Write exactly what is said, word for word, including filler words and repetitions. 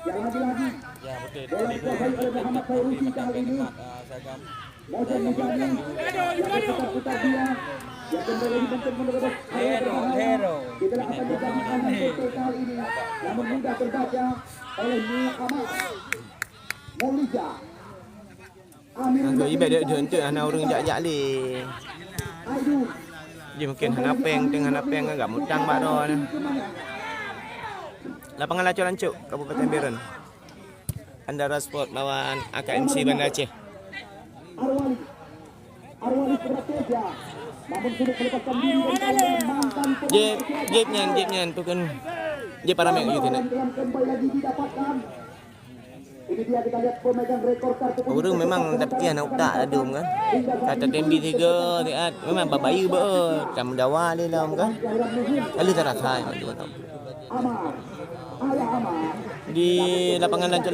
Ya, betul. Tadi tu, tapi, tapi, tapi, ah, Sagam. Dan memberikan Hero, hero. Namun mudah terbaca oleh Muhammad Mulija. Amin. Aku ibet dek deuh enteuk hana ureueng jak-jak lé. Aidin. Ji mungkin hana péng, teuh hana péng, agak mutang bak droe nyan. Lapangan Laco Lancok, Kabupaten Bireuen. Andara Sport lawan A K M C Banda Aceh. Arwali. Arwali sudah kerja. Namun sulit melepaskan diri dari tangan mantan pemain. Jeb, jeb nyan, jeb nyan, bukan. Jeb para mek gitu nak. Dalam kembali lagi didapatkan. Ini dia, kita lihat pemegang rekor kartu kuning. Ureueng memang tapi hana utak ladum kan. Kata tembi tiga, lihat memang babayu ba. Kamu dawa lé lom kan. Lalu terasa yang tu. Amar. Ayah Amar. Di lapangan Lancok